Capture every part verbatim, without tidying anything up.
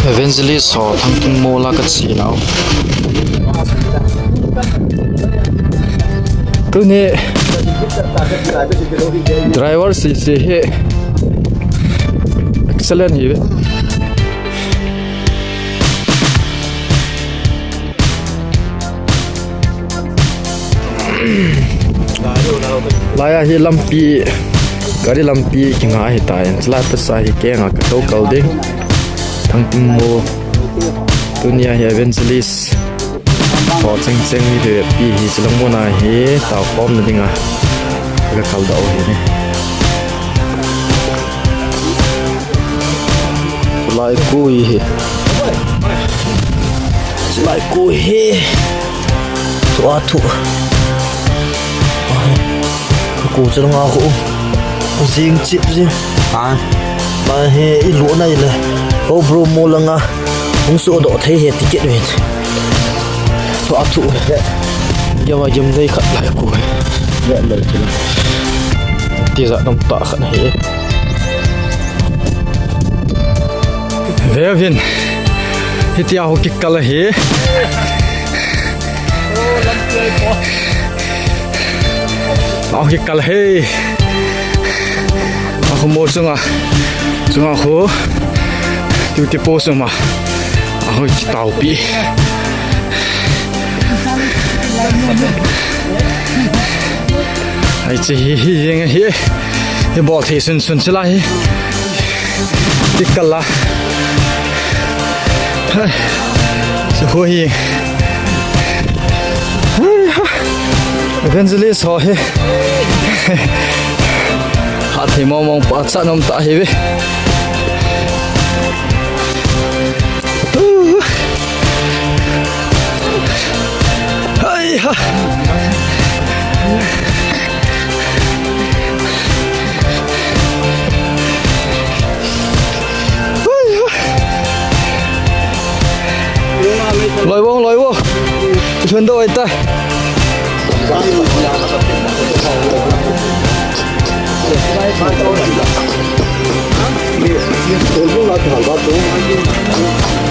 Evangelist ho Thangting Mall a kache nau. Tuni driver sese hi excellent hi ve. Laia hi lampi, gari lampi kinga ahitan, chulai pasa hi kenga katou kal ding. Thangting Mall. Tunia hi Evangelist ho chengcheng mi vepi hi chulang muna hi taokhomna dinga kakal doh u hi ne. Chulai koi hi. Chulai koi hi. Tua thu. Ko chulanga ko. Jing chip jing. Ha. Ba he i lo nai le. Ko bro mo langa. Hung so do thei he ticket ve. Tua thu. Ya wa jam dei khat lai ko. Ya le ti. Ti ja dam ta khat he. Veuvin. Hitia ho kikal hi. Aho kikal hi. Aho mo sunga. Sunga ho. Tiu ti po suma. Aho kitao pi. Ai, che hi, hi, jeng hi. Hi bol thei sun sun chila hi. Tik kala. Hai. Chu ho hi. Hai ha. Evangelist ho hi. Ha thei mong mong pa cha nom ta hi ve. Hai ha. Loi wo, loi wo. Chun do ai ta.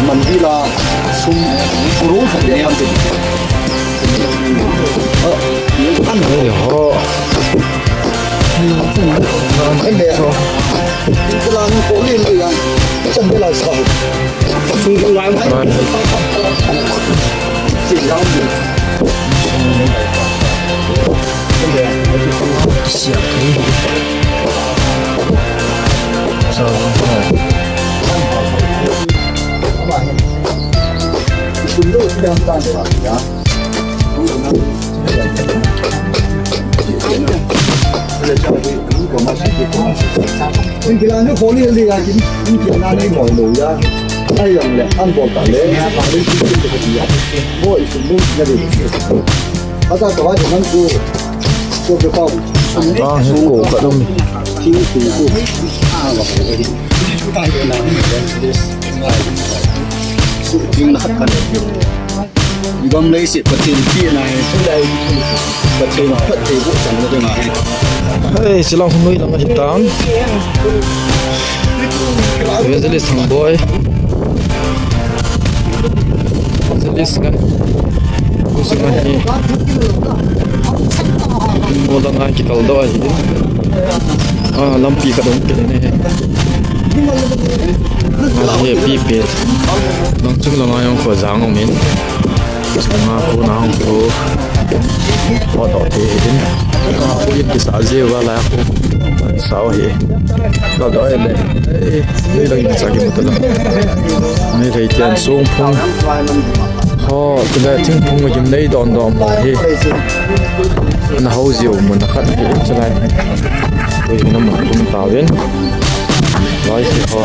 Mandila sum kuro khat le am te. An ho. An le so. Kala ni ko le le ya. Chan de la sa. Sung jong lai. Ran. Siap ni. So, Ata kawai man ku. Ko ke pau. Ah, he ko ka dum. Thing thing ku. Thing na khat kan. Gam lei se Pathen pi na he. Pathen Pathen bu chang na ding a he. Hey, silang hu noi lang a hitam. Evangelist Thangboi. Evangelist ngan. Kusi ngan hi. Mo lang ngan kikal doh ahi. Ah, lampi ka dong kile ne. Ah, he pi pe. Nang chung lang ayong ko jang ong min. Nga ko na hong ko. Hot hot te hin. Nga ko yin kisa je wa la ko. Sao he. Ka doi le. Eh, ni lang kisa ki mutala. Ni thei tian sung phung. Ho, tila thing phung ma jim nei don don ma he. Na ho jiu mun na khat he chalai. Ko yin na mun tum ta ven. Loi ki ho.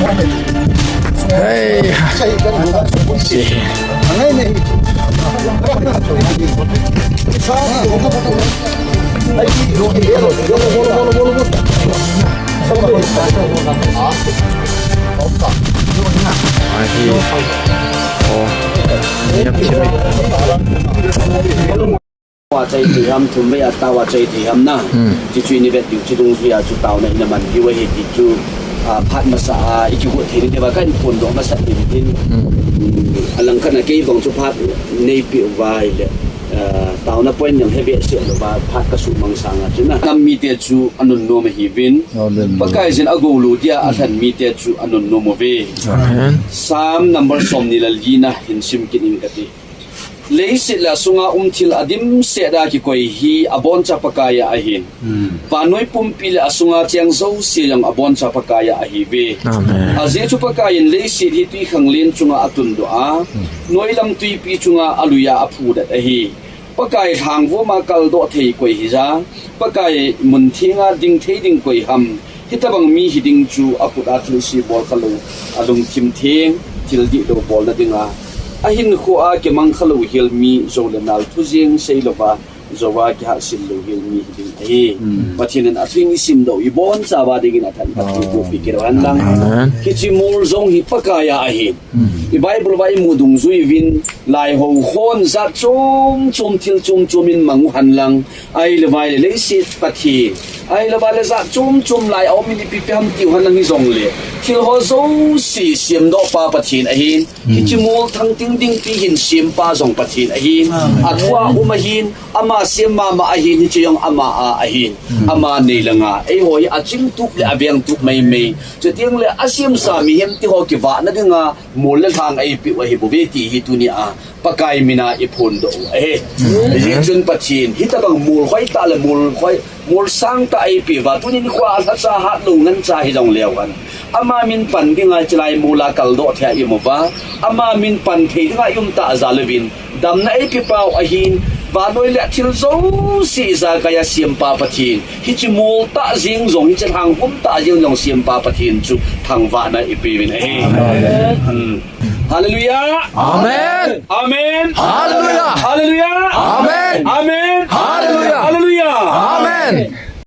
Hey. Si. Ahi. Oh. Yam chimi. Wa chai thei ham, thum vei a tao wa chai thei ham na. Hmm. Ti chu i ni vet diu, chi dung zui a chu taona i na man diu ahi ti chu. Ah, phat masa a ikigot thei ding tia kahin phondoh masat ding tin. Hmm. Alangkhat a kei bang chu phat neipeh uva ahile, ah, taona point jong hebeh seh louva phat kasuhmang sanga chun, nam mite chu anunnom ahiuvin. Hallelujah. Pakaiyin agoulu dia alhen mite chu anunnom uve. Amen. Psalm number somni le li na hin sim kit in kati. Leiset le asunga um thil adimset a kikoi hi aboncha Pakai a ahin. Hmm. Vannoi pumpi le asunga cheng jouse jong aboncha Pakai a ahiuve. Amen. Ajeh chu Pakaiyin leiset hi twikhanglen chunga atundoh a, hmm, noilam twipi chunga aluiya aphudet ahi. Pakai lhangvuma kaldoh thei koi hija, Pakai mun thenga ding thei ding koi ham. Hitobang mi hiding chu akhut a thilse bol khalou, alungthim theng, thil dihlou bolna dinga, ahinkhoa kimang khalou hel mi, jou le nal thu jeng seilouva, jouva kihahsel lou hel mi hiding ahi. Hmm. Pathen in athu in isimdoh u ibonchauva dingin athanphat thei peh kit hen lang. Amen. Hiche mol jong hi Pakai a ahi. Hmm. I Bible uva imu dungjui uvin, laihou hon jat chom chom thil chom chom in mang u hen lang. Ahile vale leiset Pathen. Ahile vale jat chom chom lai a um in ipi ipi ham tiu hen lang hijongle, thil ho jouse semdoh pa Pathen ahin. Hmm. Hiche mol thangting ding pi hin sem pa jong Pathen ahin. Amen. Athua um ahin, ama sem mama ahin, hiche jong ama a ahin. Hmm. Ama nei le gou. Eiho hi achingtup le avengtup maimai. Chuteng le asemsa mihem te ho kivahna dinga mol le lhang eipeh u ahi bouve ti hi tunia Pakai mina iphondoh u ahi. Amen. Hijeh chun Pathen, hitobang mol hoitah le mol hoi, mol sangtah eipeh uva, tunin nikhoa lhacha hatlou ngancha hijong leu hen, ama min pan dinga chulai mol a kaldoh thei a imu uva, ama min pan thei dinga ium tah jal uvin, damna eipeh pau ahin, vannoi le thil jouse ijakai a sem pa Pathen, hiche mol tah jeng jong, hiche lhangvum tah jeng jong sem pa Pathen chu thangvahna ipeh uvin ahi. Amen. Hmm. Hallelujah. Amen. Amen. Hallelujah. Hallelujah. Amen. Amen. Hallelujah. Hallelujah. Amen.